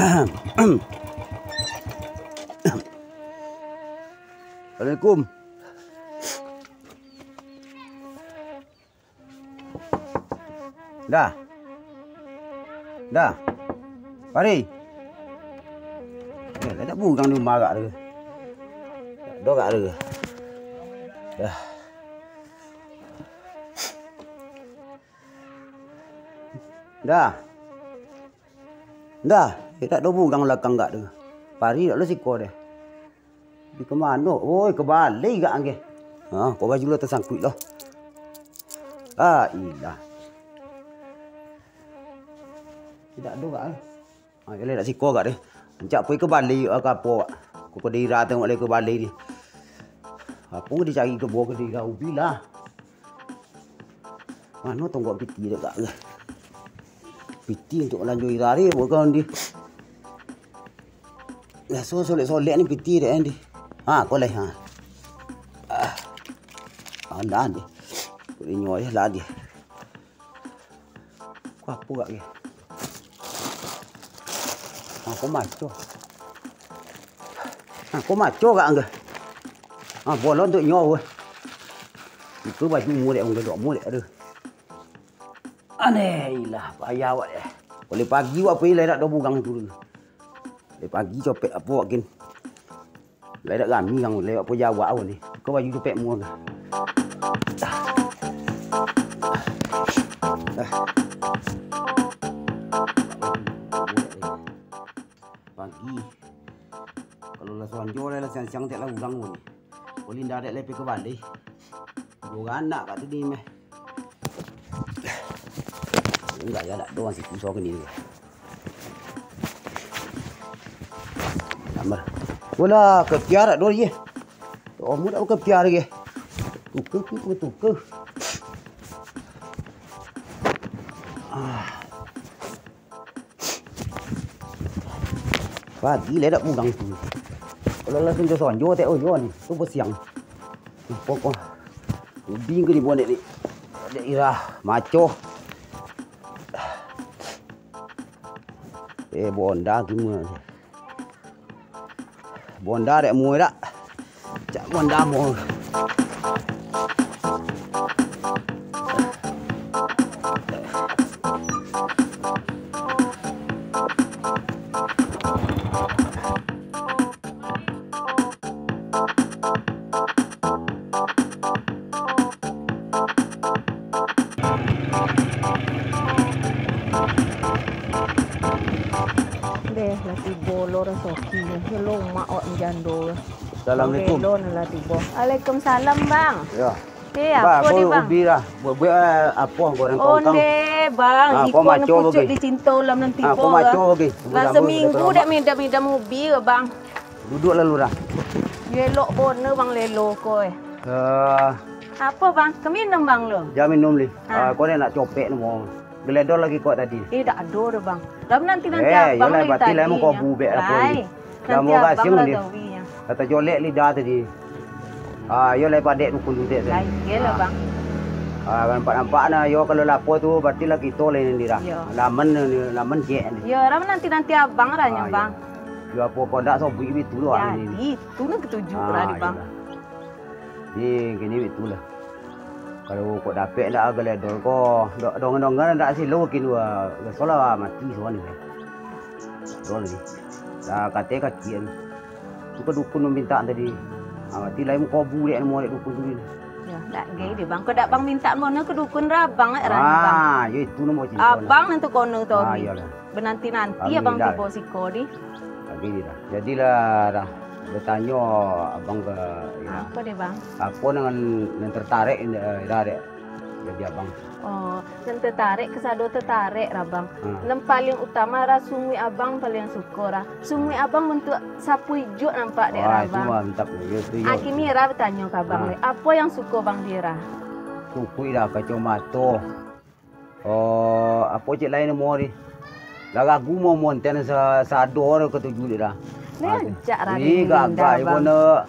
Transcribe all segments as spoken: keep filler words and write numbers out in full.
Assalamualaikum. Dah. Dah. Pari. Eh, dak bugang di rumah agak tu. Dak agak tu. Dah. Dah. Dah. Eh, dak ado bugang lakang agak tu. Pari dak lo siko deh. Di ka mano? Oi, ka balai gak angge. Ha, ko baju lo tasangkuik lo. Ah, ilah. Tidak ado gak, eh. Ha, yo lah, dak siko gak deh. Ancak poi ka balai, ah, ka apo, wak. Ko, ko daerah tengok lai ka balai ni. Apo dicari ka bawa ka daerah ubi lah. Mano tonggok piti dek gak, eh. Piti untuak balanjo irari, bukan di. Biaso solek-solek ni piti dek, eh, di. Ha, ko lai, ha. Ah. Andan di. Ko inyo lah di. Ko apo gak ge? Ha, ko maco. Ha, ko maco gak angge. Ha, bolon tu nyo weh. Itu baju murek, angge dok murek, aduh. Aneh ilah, payah awak eh. Boleh pagi awak pai lai dak ado bugang tu. Boleh pagi copek apo awak kin. Lai dak rami urang, lai awak pai jawak awak ni. Ko baju copek mua ka. Pagi. Kalau lah sonjo lai lah siang-siang tek lah urang awak ni. Ko Linda dek lai pai ka balai. Duo anak kak tu ni meh. Enggak ya, dak doang situ so kini. Tambah. Bola kepiar dak doh ye. Omu dak kepiar ye. Tuka tu tuka. Ah. Pagi lai dak pulang tu. Kalau lah sonjo-sonjo tek oyo ni, tu besiang. Pokok ubi ke dibuat dek ni. Dek irah maco. Eh, bonda gimana? Bonda dek mua dak? Cak bonda mua. Deh, lah tibo lo rasoki. Yo lo umak awak manjando. Assalamualaikum. Lo lah tibo. Waalaikumsalam, Bang. Ya. Eh, Bang, apo ni, Bang? Ubi lah. Buat, buat, eh, apo goreng kongkang. Onde, Bang. Ah, iko maco pucuk bagi. Dicinto ulam nan tibo. Ah, ko maco bagi. Lah seminggu dak midam-midam ubi, Bang. Duduk lalu dah. Yo elok bono, Bang, lelo ko eh. Eh. Apo, Bang? Ka minum, Bang, lo? Jan minum, Li. Ah. Ah, ko ni nak copek ni, mau. Geledor lagi kok tadi. Eh, dak ado doh, Bang. Lam nanti-nanti eh, abang yolah, lai bati lai tadi muko nyo. Bubek apo lai. Nanti abang lah gawi nyo. Kata jolek lidah tadi. Ah, yo lai padek dukun tu dek tadi. Lai, iyolah, Bang. Ah, nampak-nampak nah, yo kalau lapo tu, berarti lah kito lai ni dah. Yo. Lamen ni, lamen jek ni. Yo, ram nanti-nanti abang lah nyo, Bang. Yo apo kok ndak sobuik itu doh ni. Jadi, tu nan ketuju lah di Bang. Iyolah. Di kini itulah. Kalau kok dapek ndak geledor ko, dok dongan-dongan ndak silo kini wa, gasolah mati suan ni. Dol ni. Dah kate kaki ni. Tu ka dukun minta tadi. Ah, mati lai muko bulek namo dek dukun tu ni. Yo, dak gai deh, Bang. Kok dak Bang minta mono ka dukun rabang, eh, Bang. Ah, yo itu namo cinta. Abang nan tu kono tu. Ah, iyolah. Benanti-nanti abang tibo siko di. Kami ni dah. Jadilah dah bertanyo abang ka Ira. Apo deh, Bang? Apo nan, nan tertarik, eh, Ira dek jadi abang? Oh, nan tertarik, kasado tertarik lah, Bang. Hmm. Nan paling utama lah sunguik abang paling suko lah. Sunguik abang bentuk sapu ijuk nampak dek Ira, Bang. Wah, itu mantap. Yo, itu yo. Kini Ira bertanyo ka abang deh. Apo yang suko Bang di Ira? Suko Ira kacomato. Oh, apo cek lain mo di? Lah ragu mo monten sa-, sado ro katuju dek dah. Ni rancak lah. Ih, gagah ibo nak.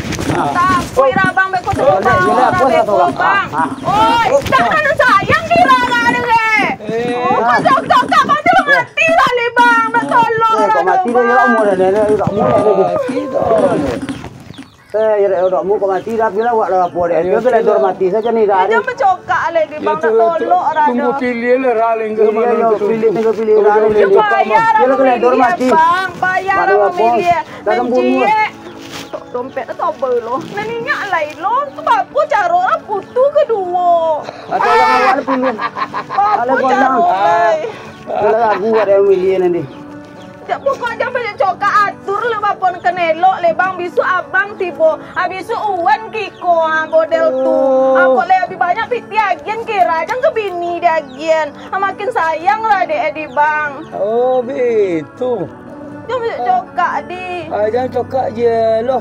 Takuik lah, Bang, beko tu, Bang. Bang. Oi, tak ada sayang di Rara ni, eh. Oh, kau cokak, kau tu mati lah, le, Bang. Dah tolong lah, Bang. Mati dah, ya, umur dah, dah, dah, dah, dah. Eh, ya, dah, dah, umur kau mati dah, bilang awak lah apa dia. Dia bilang dormati saja ni, dah. Dia jangan mencokak lagi, Bang. Dah tolong lah, dah. Tunggu pilih lah, Rara, pilih, pilih, Rara. Dia payah lah memilih, Bang. Payah lah memilih. Dah bunuh. Dompet tu toba lo. Nan inyak lai lo. Tu bapo caro lah putu kaduo. Atau yang awak ni pilih. Bapo caro lai. Kalau lagu ada yang milih nanti. Jak pokok jan banyak cokak, atur lah bapo nan kan elok le, Bang. Bisuak abang tibo. Habis tu Wan kiko, ha, model tu. Ha, kok lai habis banyak piti agian kira, jan ka bini diagian. Ha, makin sayang lah dek di, Bang. Oh, bitu. Jan banyak cokak di. Ah, jan cokak je lah.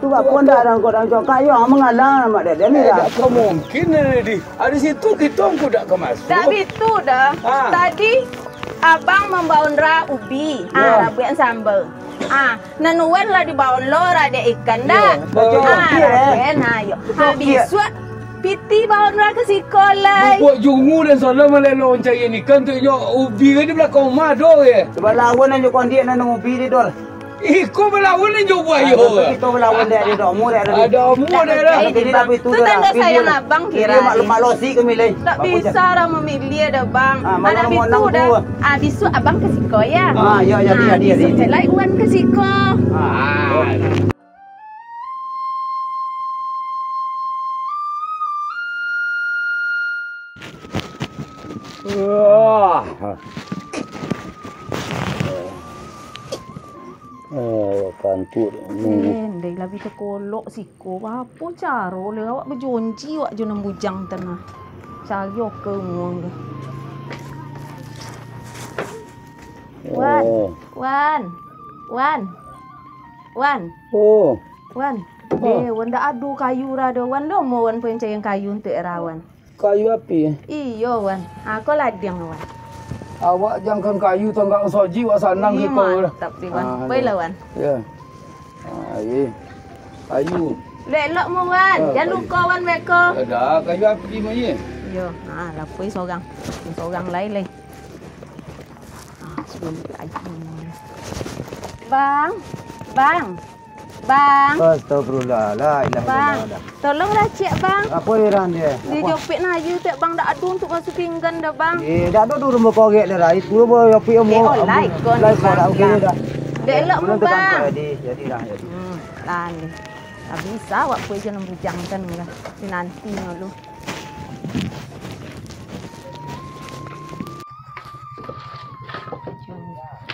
Tu bapa ndak ada angkot dalam cokak, yo, mangalang amak dek ni dah. Tak mungkin lah, di. Ada situ kita angkot dak ka masuk. Tak bitu dah. Ha. Tadi abang mambaon ra ubi, ha, rabuik sambal. Ha, nan Wan lah dibaon lo ra dek ikan dah. Ha, rabuik, ha, yo. Ha, bisuak piti baon ra ka siko lai. Bubuak jungu dan salah malelo mancari ikan tu, yo, ubi kan di balakang rumah do, ye. Cubo lawan aja kondiak nan ubi di dol. Iko balawan nan jo buayo. Ah, tapi kito balawan dek ado domu, dek ado. Ado domu, dek ado. Tapi tu tando sayang abang kira. Mak, mak losi kami lai. Tak bisa lah memilih dah, Bang. Anak bitu dah. Ah, bisuak abang ka siko ya. Ah, ya, ya, ya, ya. Bisuak lai Wan ka siko. Ah. Wah. Oh, kantuk nunggu. Eh, ndai lah bita kolok siko. Apo caro le awak bajonji awak jo nan bujang tu nah. Cari oka umuang tu. Wan, oh. Wan, Wan, Wan. Oh. Wan, oh. Deh, Wan ndak ado kayu ra do. Wan, lomo Wan pancaian kayu untuak ra Wan. Kayu api? Iyo, Wan. Ha, ko ladiang, Wan. Awak jangkan kayu tanggak soji, wak sanang. Ih, kito lah. Mantap ni, Wan. Ah, baiklah, Wan. Ya. Ah, iya. Ayu. Lek elok mu, Wan. Ah, jan luko, Wan, beko. Ada kayu api mah ye. Yo, ha, lapui sorang. Sorang lai, lai. Ah, sulit aja. Bang, Bang, Bang. Astagfirullah, la ilaha Bang, illallah. Tolonglah ciek, Bang. Apo iran dia? Di Apo? Jopek nayu, tiap Bang dak ado untuk masuak pinggan dah, Bang. Eh, dak ado dulu mau korek dah, itu lo mau jopek yang Eh, mau. Oh, lai kon, lai Bang, kon, dah oke lah. Dah. Dek elok mu, Bang. Jadi, jadi dah, jadi. Hmm, lah ni. Dah bisa awak pun je nang bujang kan lah. Si nanti dulu.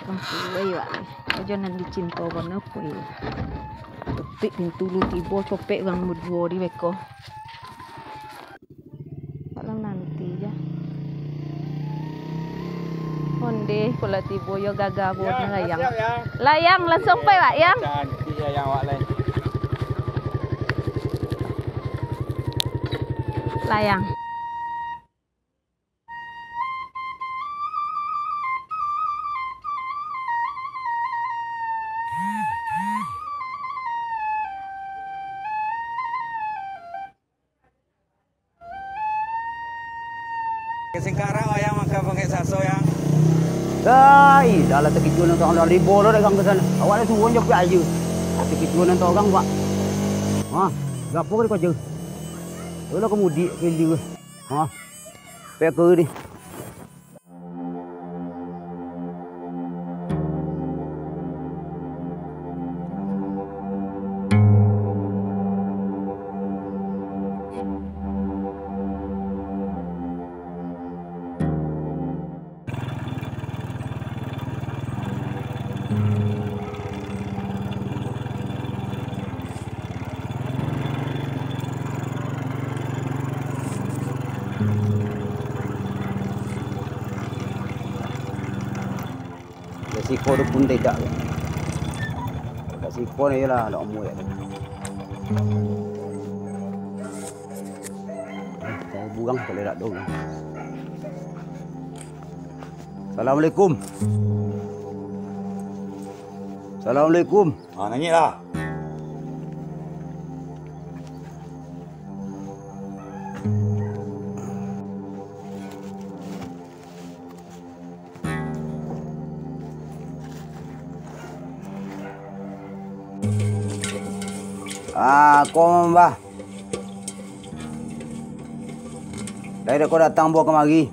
Ampun, wak. Aja nan dicinto bana, wak. Ketik pintu lu tibo, copek urang baduo di beko. Malam nanti ja. Ondeh, kalau tibo yo gagah buat layang. Layang, langsung pai, wak, yang. Cantik ya, yang awak lain. Layang. Singkarak wayang makan pakai saso, yang. Ai, dah lah takitua nan taurang, dah ribo lo dagang ka sano. Awak lah suruah jo piak aja. Takitua nan taurang, Pak. Ha, gapo ka dikaja? Yo lah ka mudik ka ilia. Ha. Pek ka di. Resiko tu pun tidak. Resiko ni ialah nak umur ya. Cari burang kalau tak ada orang. Assalamualaikum. Assalamualaikum. Ah, naiak lah. Ah, ko, Mbah. Dari ko datang ambo kamari.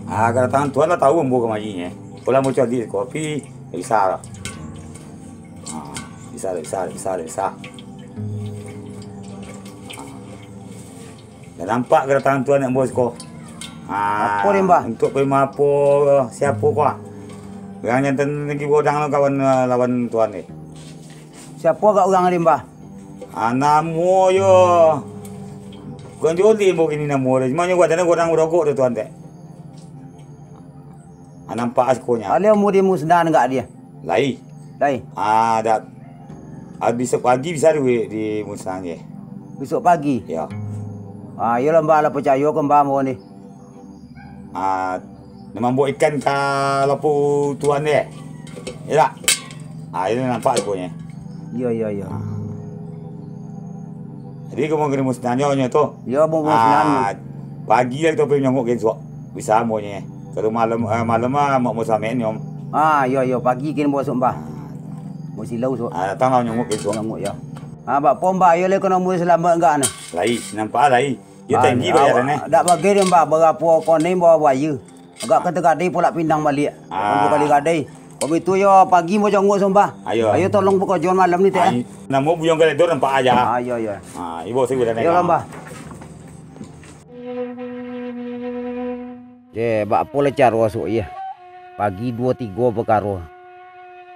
Ah, kadatangan Tuan lah tahu ambo kamari, eh. Ko lah ambo caliak ko, tapi bisa lah. Ah, bisa, bisa, bisa, bisa. Lah nampak kadatangan Tuan nak ambo siko. Ah, apo deh, Mbah? Untuak perima apo, siapo ko, ah? Urang jantan lagi godang lo kawan, eh, lawan Tuan ni. Siapo agak urang ni, Mbah? Ah, namo yo. Bukan jolih ambo kini namo deh. Cuma nyo godang, godang barogok tu Tuan dek. Ah, nampak asikonyo. Alih umua di Musdan gak dia? Lai. Lai. Ah, dak. Ah, besok pagi bisa di, di Musdan je. Besok pagi? Ya. Ah, iyolah, Mbah lah percayo ke Mbah mo ni. Ah, nak mambuek ikan ka lapu Tuan deh. Ya dak? Ah, ini nampak asikonyo. Iyo, iyo, iyo. Ah. Jadi, kamu kena musnah nyo, nyo tu. Iyo, ambo musnah. Ah, pagi lah kito pai manyongok ke isuak. Bisa ambo nyo. Kalau malam, eh, malam mah, mak musah main nyo. Ah, iyo, iyo. Pagi kini ambo masuk, Mbah. Ambo silau isuak. Ah, datang lah manyongok ke isuak. Manyongok, iyo. Ah, bak pom, Mbah. Iyo, lai kena ambo selamat enggak ni? Lai, nampak lai. Iyo, ah, tinggi bayaran, eh. Dak bagai deh, Mbah. Barapo konen bawa buaya. Agak ka tagadai pulak pindang baliak. Ah. Ambo kali gadai. Kok itu yo pagi ambo jongok sumpah. Ayo. Ayo tolong bukak jual malam ni, Tek. Ayo. Namo buyuang galedor nampak aja. Ah, iyo, iyo. Ah, ibo saya udah naik. Iyolah, Mbah. Deh, bak apo lah caro asuak, iyo. Pagi duo tigo pakaro.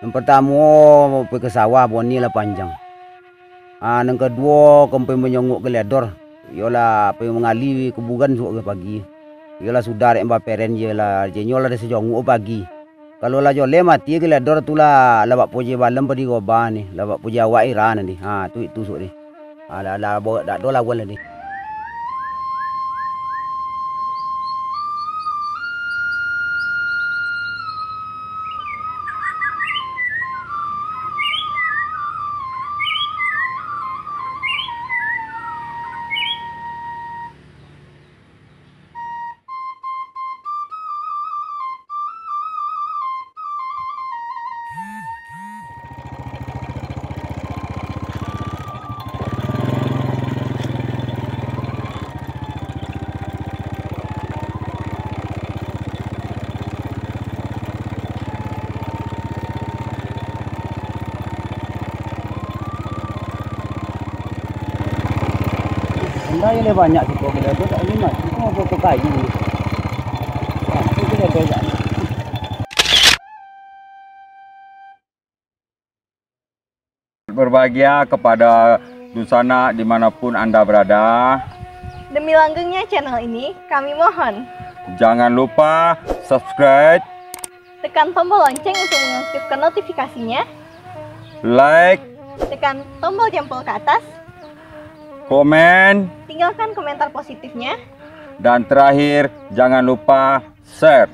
Yang pertamo, pai ka sawah, boni lah panjang. Ah, nan kaduo, ka pai manyongok galedor. Iyolah, pai mangali kuburan suok ka pagi. Iyolah, sudah dek baperen je lah, jenyo lah ado sajongok pagi. Kalau lah joleh mati galedor tu lah, lah bak poje balam padi goba ni, lah bak poje awak iran ni. Ha, tu itu suok ni. Ha, lah, lah, bo-, dak ado lawan lah ni. Kayu lah banyak siko, bila tu tak lima, itu mau pokok kayu ni. Nah, itu dia banyak. Berbahagia kepada dunsanak dimanapun Anda berada. Demi langgengnya channel ini, kami mohon. Jangan lupa subscribe. Tekan tombol lonceng untuk mengaktifkan notifikasinya. Like. Tekan tombol jempol ke atas. Komen. Tinggalkan komentar positifnya. Dan terakhir, jangan lupa share.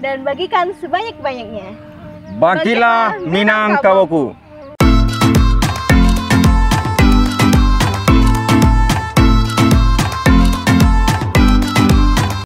Dan bagikan sebanyak-banyaknya. Bangkitlah Minangkabauku.